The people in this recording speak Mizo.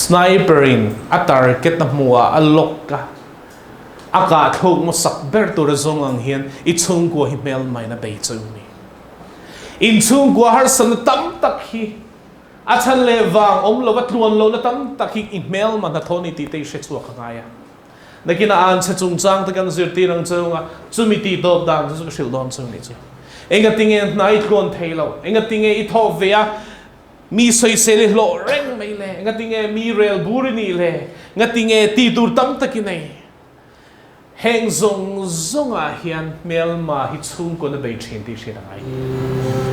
Sniper in a target a hmu a, a lock a, a kah thluk hmasak ber tur a zawng ang hian i chhungkua hi hmelmain a bei chu ni. In chhungkua harsatna tam tak hi a chhan leh vang awm lova tluan lohna tam tak hi i hmelma hnathawh ni tih te i hre chhuak a ngai a. Nakinah an chhe chungchang te kan zirtir ang chunga chumi tih tawp dan chu chu ka hrilh dawn chu ni chu. Engatinge hna i tluan thei lo? Engatinge i thawh ve a? Mi sawisel i hlawh reng mai le? Ngatinge mi rel bur i nih le? Ngatinge tih tur tam tak i nei? Heng zawng zawngah hian hmelma hi chhungkawn a bei thin tih hriat a ngai.